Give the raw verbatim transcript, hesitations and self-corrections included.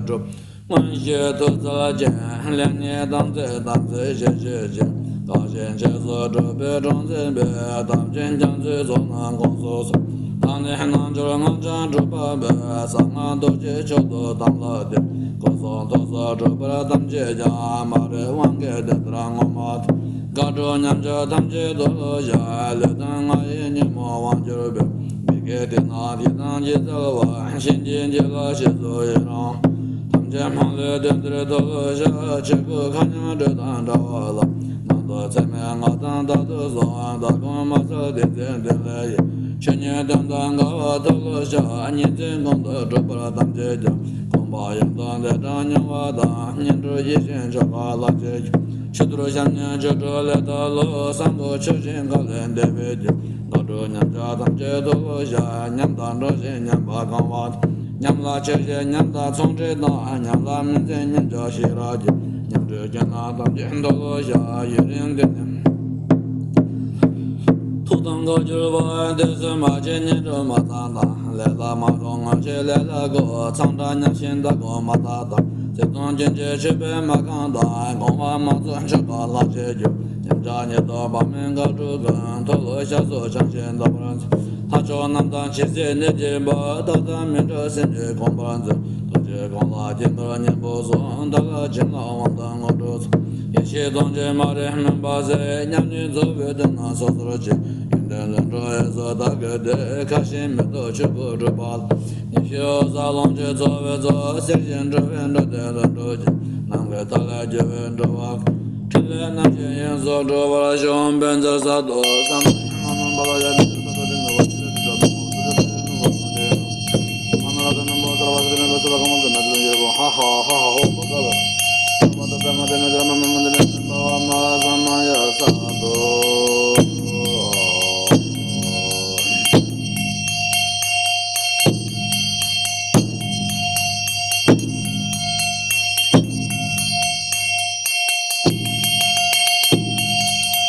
སྒྲུབ། མངོན་ཤེས་ཐུགས་རྩལ་ཅན། ལེགས་ཉེས་དམ་ཚིག་དམ་ཚིག་ཤེས་བྱེད་ཅན། བདག་གཞན་གཅེས་སུ་གྲུབ་པའི་གྲོགས་མཛད་པའི། དམ་ཅན་རྒྱ་མཚོའི་ཚོགས་རྣམས་དགོངས་སུ་གསོལ། བདག་ནི་རྣལ་འབྱོར་སྔགས་འཆང་གྲུབ་པ་པོས། གསང་སྔགས་རྡོ་རྗེའི་མཆོག་ཏུ་དམ་ལ་བཏགས། སྐུ་གསུང་ཐུགས་སུ་གྲུབ་པར་དམ་བཅས་ཀྱང་། མ་རིག་དབང་གིས་དེ་ལྟར་ངོ་མ་མཐོང་། དགག་སྒྲུབ་ཉམས་ཆག་ཐམས་ཅད་དུ་བློ་བཞག་ལུས་དང་ངག་ཡིད་གཉིས་སྨོན་དབང་གྱུར་པའི། མི་དགེ་དེ་རྣམས་ཡི་དམ་གྱིས་སེལ་བ། གཤིན་རྗེའི་གཉེན་ལ་ཞེས་སུ་ཡི་རང་། ཐམས་ཅད་སྨོན་ལམ་དོན་དེར་མཐོལ་ལོ་བཤགས། ཆོས་སྐུ་མཁའ་མཉམ་སྤྲིན་དང་འདྲ་བ་ལ། ནང་དུ་ཚད་མེད་ལྔ་དང་རྟག་ཏུ་བཟུང་། བདག་ཀུན་མ་ཚད་བདེན་ཚིག་འདི་ལས་ཡི། ཆོས་ཉིད་དོན་དང་འགལ་བ་མཐོལ་ལོ་བཤགས། ཉིན་མཚན་གང་དུ་གྲུབ་པར་དམ་བཅས་ཀྱང་། དགོངས་པ་ཡུན་དུ་བདེ་དྲག་མྱུར་བ་དང་། ཉན་ཐོས་ཡིད་བཞིན་ཆོ་ག་ལག་བཅས་ཀྱང་། ཕྱི་དུར་ཞབས་གཉིས་ཆོ་འཕྲུལ་ལས་ཐར་ལོ། གསང་སྔགས་ཆོས་བཞིན་མཁའ་ལས་འདས་པའི་རྒྱུ། དགག་སྒྲུབ་ཉམས་ཆག་ཐམས་ཅད་མཐོལ་ལོ་བཤགས། ཉམས་དང་སྒྲུབ་བྱེད་ཉམས་པ་གང་བ་དང་། ཉམས་ལ་ཆགས་བྱེད་ཉམས་དང་ཚོགས་དྲི་དང་། ཉམས་ལ་མི་འཛིན་ཉམས་ཆག་ཤེས་རབ་ཀྱི། ཉམས་སྤྲོས་རྐྱེན་ལ་ཐམས་ཅད་མཐོལ་ལོ་བཤགས། ཡུན་རིང་དུས་ནི་ཐུགས་དམ་བསྐང་གྱུར་པ། དུས་གསུམ་མ་ཕྱིན་ཉིན་དྲུག་མ་ཚང་དང་། ལས་ལ་མ་འགོངས་སྔོན་གྱི་ལས་ལ་འགོད། མཚམས་དྲག་ཉམས་ཤིང་འདའ་འགོག་མ་དག་དང་། ཚིག་དང་རྒྱུན་གྱི་ཆོས་པས་མ་བསྐངས་དང་། དགོངས་པ་མ་རྫོགས་ཆོ་ག་ལག་བཅས་རྒྱུ། ཉམས་ཆག་ཉེར་བསྡོགས་བག་མེད་དགག་སྒྲུབ་ཀུན། མཐོལ་ལོ་བཤགས་སོ་བྱང་ཞིང་འདག་པར་མཛོད། ལྷག་ཕྱོགས་རྣམས་དང་ཇི་སྲིད་གནས་བགྱིས་པ། བདག་དང་མི་འབྲལ་སེམས་ཀྱིས་བསྒོམ་པར་མཛོད། ཐུགས་རྗེ་དགོངས་ལ་བརྒྱན་པར་སྙིང་པོ་སོགས། བདག་ལ་བྱིན་རླབས་དབང་ཐང་དངོས་གྲུབ་སྩོལ། ཡེ་ཤེས་དང་ཆོས་མ་རིག་མུན་པ་སེལ། ཉམས་ལེན་རྫོགས་པའི་དོན་རྣམས་སོ་སོར་བྱེད། ཡོན་ཏན་ལྷུན་གྲུབ་འོད་གསལ་དག་གི་སྟེང་། ཁ་ཞེ་མི་རྟོག་ཆོས་སྐུ་གྲུབ་པ་ལ། ཡེ་ཤེས་འོད་གསལ་ཀློང་ཆེན་རྫོགས་པའི་མཚོ། གསལ་ཞིང་འགྲིབ་པའི་འགྲོ་དོན་ལྷུན་གྲུབ་ཀྱི། ནམ་མཁའི་མཐའ་ལས་རྒྱལ་བའི་འགྲོ་བ། ཕྲིན་ལས་རྣམ་བཞི་ཡོངས་སུ་གྲུབ་པར་ཤོག་ཕན་ཚུན་གསལ་དུ་བསམ། ཧ་ཧ་ཧ་ཧ་ཧོ།